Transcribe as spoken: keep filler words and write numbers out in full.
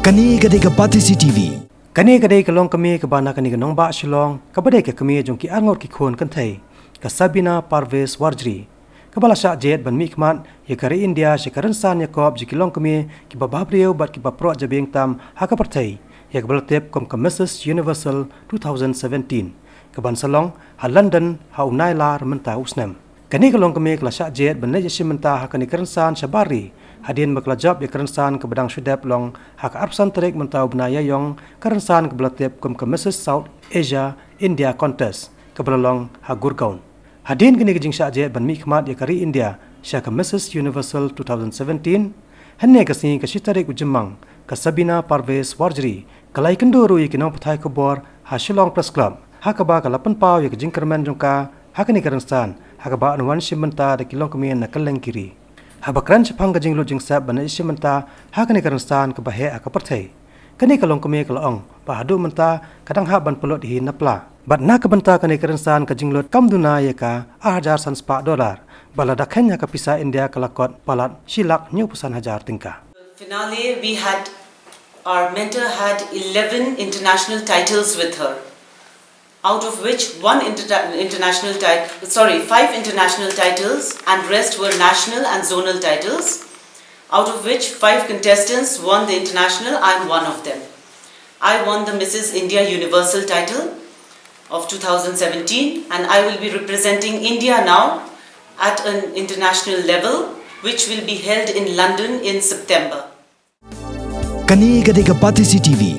Kane ka dei ka Batesi T V. Kane ka dei ka longkmie kaba na kane ka nongbah Shillong, kaba dei ka kmie jong ki arngut ki khun kynthei, ka Sabina Parvez Warjri, kaba la shah jied ban mihkhmat ïa ka ri India sha ka rynsan ïakob jong ki longkmie kiba bhabriew bad kiba proh jabieng tam ha ka pyrthei, ïa kaba la tip kum ka Missus Universal two thousand seventeen, kaban sa long ha London ha u Nailar mynta u snem. Kane ka longkmie ka la shah jied ban leit ïashim bynta ha kane ka rynsan shabar ri, hadien ba ka la jop ïa ka rynsan kaba dang shu dep long ha ka arphew san tarik mynta u bnai Ïaïong, ka rynsan kaba la tip kum ka Missus South Asia India Contest, kaba la long ha Gurgaon. Hadien kane ka jingshah jied ban mihkhmat ïa ka ri India sha ka Missus Universal two thousand seventeen, hynne ka sngi ka shi tarik u Jymmang, ka Sabina Parvez Warjri ka la ïakynduh ruh ïa ki nongpathai khubor ha Shillong Press Club, ha kaba ka la pynpaw ïa ka jingkyrmen jong ka ha kane ka rynsan, ha kaba yn wan shim bynta da ki longkmie na kylleng ki ri. Haba kren shaphang ka jinglut jingsep ban ïashim bynta ha kane ka rynsan kaba heh ha ka pyrthei, kane ka longkmie ka la ong ba haduh mynta ka dang hap ban pynlut hi na pla. Bad na ka bynta kane ka rynsan ka jinglut kam duna ïa ka ar hajar san spah dollar, bad lada kheiñ ha ka pisa India ka la kot palat shi lak hynñiewphew san hajar tyngka. Finale, we had, our mentor had eleven international titles with her, out of which one inter-, international title, sorry, five international titles, and rest were national and zonal titles, out of which five contestants won the international. I am one of them. I won the Missus India Universal title of two thousand seventeen, and I will be representing India now at an international level, which will be held in London in September. Kane ka dei ka Batesi T V.